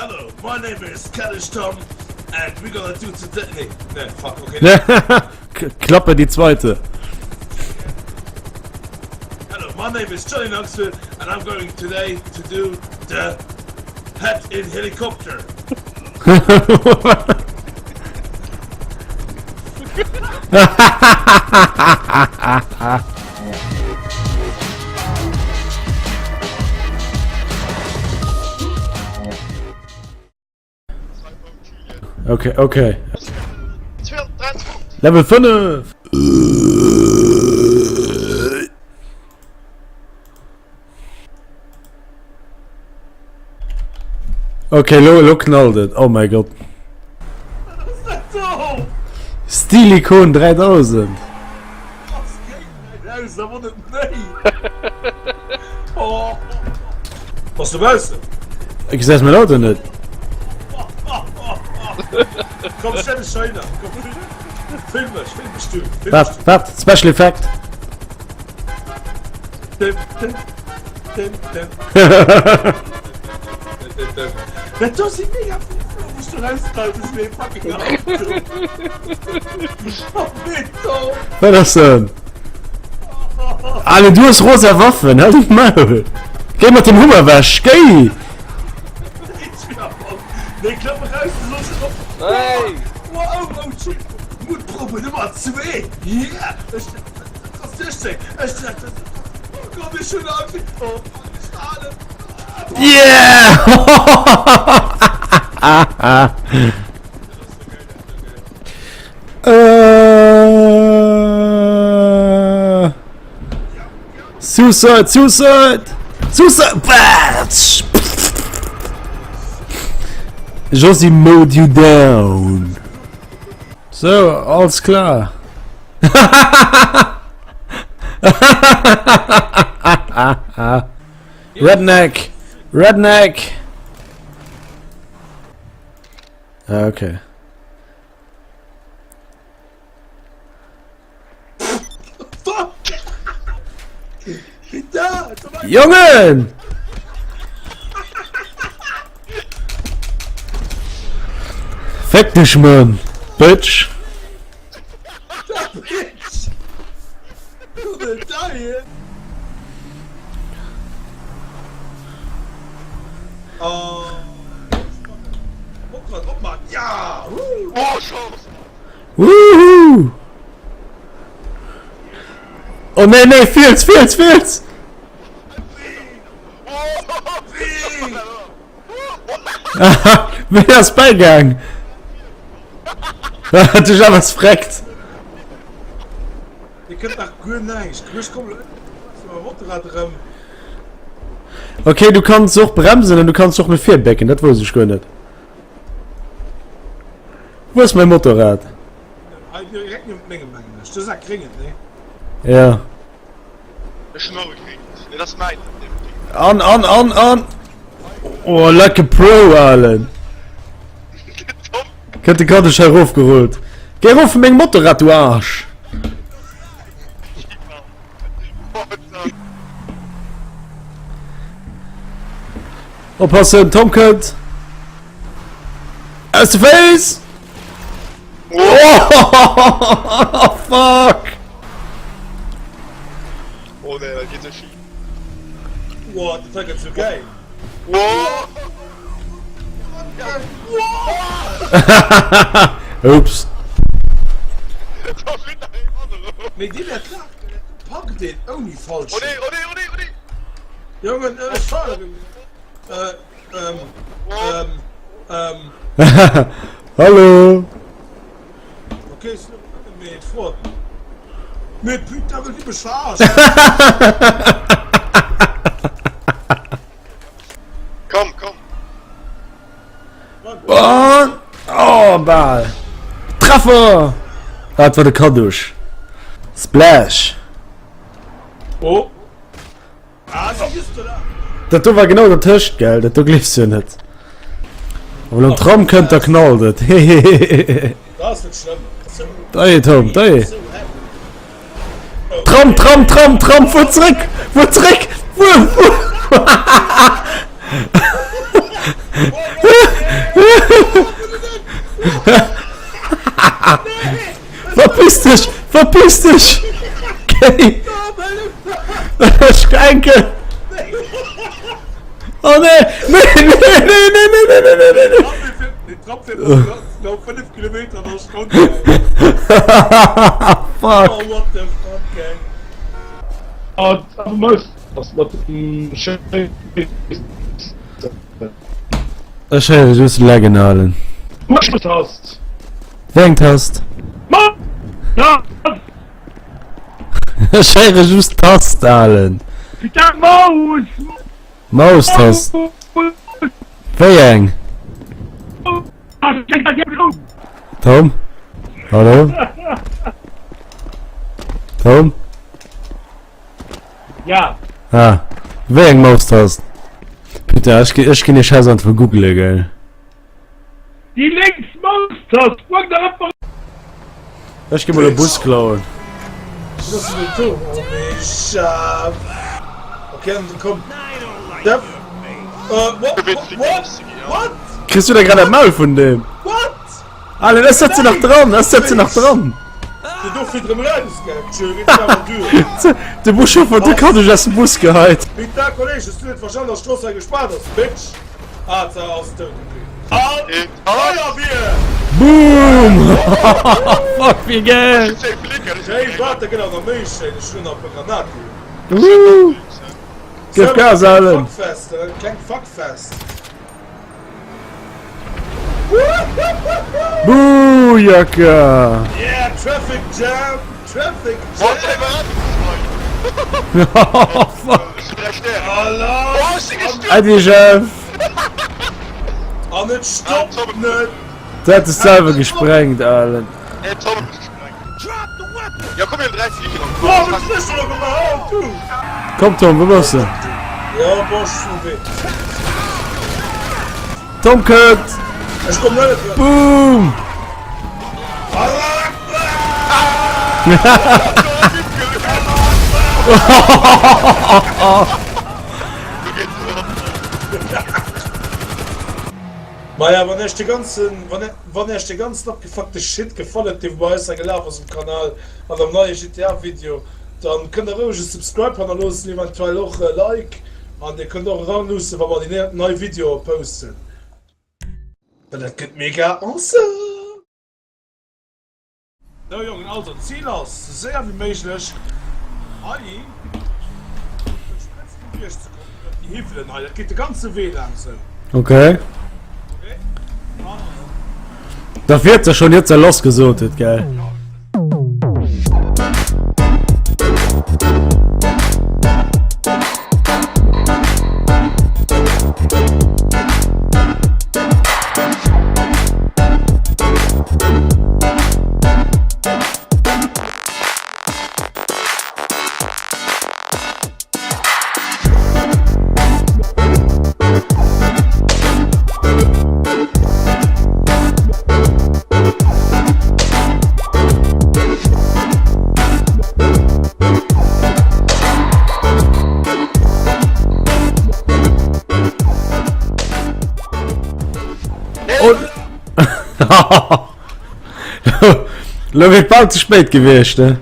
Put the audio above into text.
Hello, my name is Kellish Tom and we gonna do today. Nee, nee, fuck, okay. Klappe die zweite. Hello, my name is Johnny Knoxville and I'm going today to do the head in helicopter. Okay, okay. Level 5! Okay, lo, lo knallt et. Oh mein Gott. Stilikon 3000. Bass du baussen? Ech gesäis mäin Auto net. Komm, stell dech heihinner. Komm, film mech, film mech du. Film Waart, waart, Special Effect. Dat do si mega vill Flo, wou ech do rausgehauen hunn, mee fucking Auto. Oh, bitte. Wat ass denn? Ale du hues rosa Waffen, halt dech Maul! Géi mat dem Hummer wech, géi! Nee, klapp eraus, du solls net op. Hey! Oh, oh, oh, shit. Mutprobe Nummer 2. Yeah! Ech, das ass 16. Ech, das, das, oh Gott, ich schon Angst. Oh, fuck, ich strahle. Yeah! Äh. Suicide, Suicide! Suicide! Batsch! Josie mowed you down. So, alles klar. Redneck! Redneck! Ah, okay. Jongen! Feck dech Mann, Bitch! Woohoo! Oh nee, nee, Fiels, Fiels, Fiels! Wéi ass bäigaang? Du awer ass freckt. Dir kënnt nach guer näischt. Ech kommen elo mam Motorrad erëm. Okay, du kanns och bremsen an du kanns och no vir bécken, dat wousst ech guer net. Wou ass mäi Motorrad? Hei direkt niewent mengem, mengen ech. Du hues dat grénget, nee? Ja. Ech hunn och e gréngt. Nee, dat ass mäin. An, an, an, an! Oh, like a pro, Alen! Kënnt de Kaddusch hei erofgerullt. Géi erof vu mengem Motorrad, du Arsch! Oppassen, Tom kënnt! Aus de Féiss! Oh, fuck! Oh nee, dat geet sou schif. What the fuck, dat ass sou gäil! Oops. Mee deen dat laacht, packt een ouni Fallschirm. Jongen, ech falen. Äh, ähm, ähm, ähm. Hallo. Okay, ist mee d'Fro. Mee putain, wëllt Dir mech verarschen? Komm, komm. An oh bal. Treffer! Dat war de Kaddusch. Splash. Oh. Dat do war genau dertëscht, gell? Dat do gleefs du jo net. A wann en Tram kënnt, da knallt et. Hehehehe. Dei, Tom, dei. Tram, Tram, Tram, Tram, fuer zréck! Fuer zréck! Fuer, fuer! Verpiss dech! Verpiss dech! Géi! Ech enke! Oh nee! Nee, nee, nee, nee, nee, nee, nee, nee, nee! Fuck! Oh, what the fuck, gang. Ech héiere just Laggen alen. Wéi eng Tast? Ech héiere just Tast alen. Maustast. Wéi eng? Tom? Hallo? Tom? Ja. Ah, wéi eng Maustast? Putain, ech, ech ginn iech Haus einfach googlen, gell. Déi lénks Maustast, fuck der einfach. Ech gi mol e Bus klauen. Kriss du da grad dat Maul vun deem? Alter, ech sëtzen nach dran, ech sëtzen nach dran. De Buschauffer, de kann dech aus dem Bus geheit. Boom! Fuck, wéi gäil! Woo! Gëff Gas, Alan! Booyaka! Yeah, traffic jam! Traffic jam! Fuck! Äddi Jeff! An et stoppt net! Du hätt dech selwer gesprengt, Alan. Komm Tom, wou bass de? Tom kënnt! Boom! Maja, wann iech de ganzen, wann iech de ganzen abgefuckte Shit gefall huet, dee wou bei eis hei gelaf ass um Kanal an am neie GTA Video, dann kënnt der roueg e Subscribe hannerloossen, eventuell och e Like an dir kënnt och eranluussen, wa mer déi nei Videoe posten, well dat gëtt mega awesome! Sou Jongen, also d'Zil ass sou séier wéi méiglech hei op d'Spëtzt vum Bierg ze kommen, iwwer déi Hiwwelen hei. Dat geet de ganze Wee laang sou. Ok. Ok, also. Da fiert se schon, iert se lass gesot huet, gell? Lo wier bal ze spéit gewiescht, ne?